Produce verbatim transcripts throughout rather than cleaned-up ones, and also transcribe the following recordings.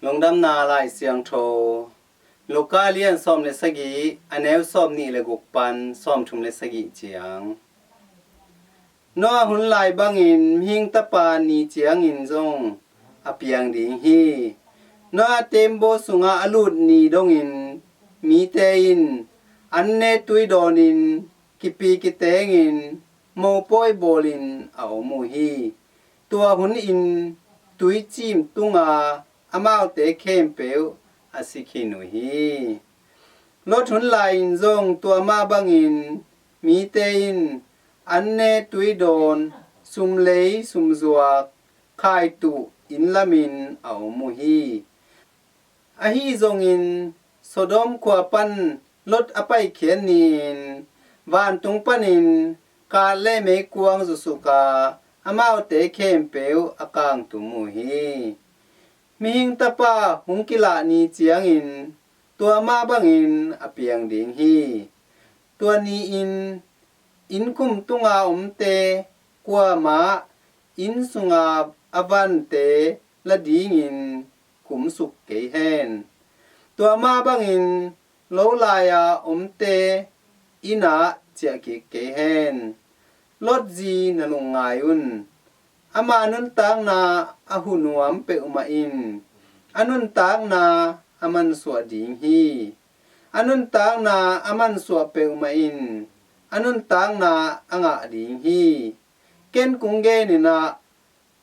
Lungdamna Lai Siangtho, Luka lian sawm le sagih, a neu sawm nih le guk pan sawm thum le sagih ciang. Noah hun lai bangin mihing tapa ni ciangin zong a piang ding hi. Noah teembaw sungah a lut ni dongin mite in an ne tui dawnin kipi kitengin mopawi bawlin a om uh hi. Tua hunin tuicim tunga amaute khempeuh a si khin uh hi. Lot hun lai-in zong tua mah bangin mite in an ne tui dawn, sumlei sumzuak, khaituh inn lamin a om uh hi. Ahi zongin Sodom khua pan Lot a paikhiat ni-in vantung panin kat le meikuang zusuka amaute khempeuh a kangtum uh hi. Mihing tapa hung kilah ni ciangin tua mah bangin a piang ding hi. Tua ni-in innkhum tunga omte kuamah inn sunga a vante la dingin kumsuk kei hen. Tua mah bangin lo lai-a omte innah ciahkik kei hen. Lot zi na lungngai un. Ama nuntakna a hunuam peuhmah in a nuntakna a mansuah ding hi. A nuntakna a mansuah peuhmah in a nuntakna a ngah ding hi. Ken kung geninah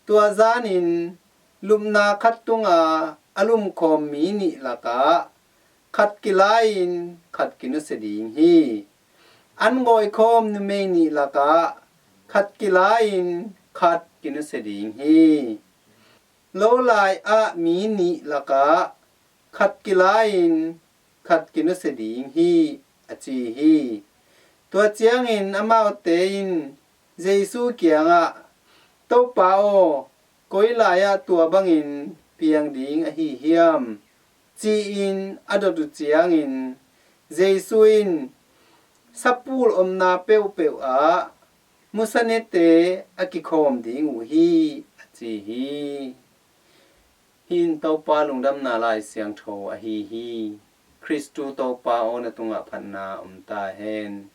tua zanin lupna khat tunga a lumkhawm mi nih lakah khat kila-in khat kinusia ding hi. An gawikhawm numei nih lakah khat kila-in khat kinusia ding hi. Lo lai-ah mi nih lakah khat kila-in khat kinusia ding hi, a ci hi. Tua ciangin amaute in Jesu kiangah, "Topa aw, koi lai-ah tua bangin piang ding ahi hiam?" ci-in a dot uh ciangin Jesu in, "Sapul omna peuhpeuh ah musanete a kikhawm ding uh hi," a ci hi. Hih in Topa Lungdamna Lai Siangtho ahi hi. Khristu Topa aw, na tungah phatna om ta hen.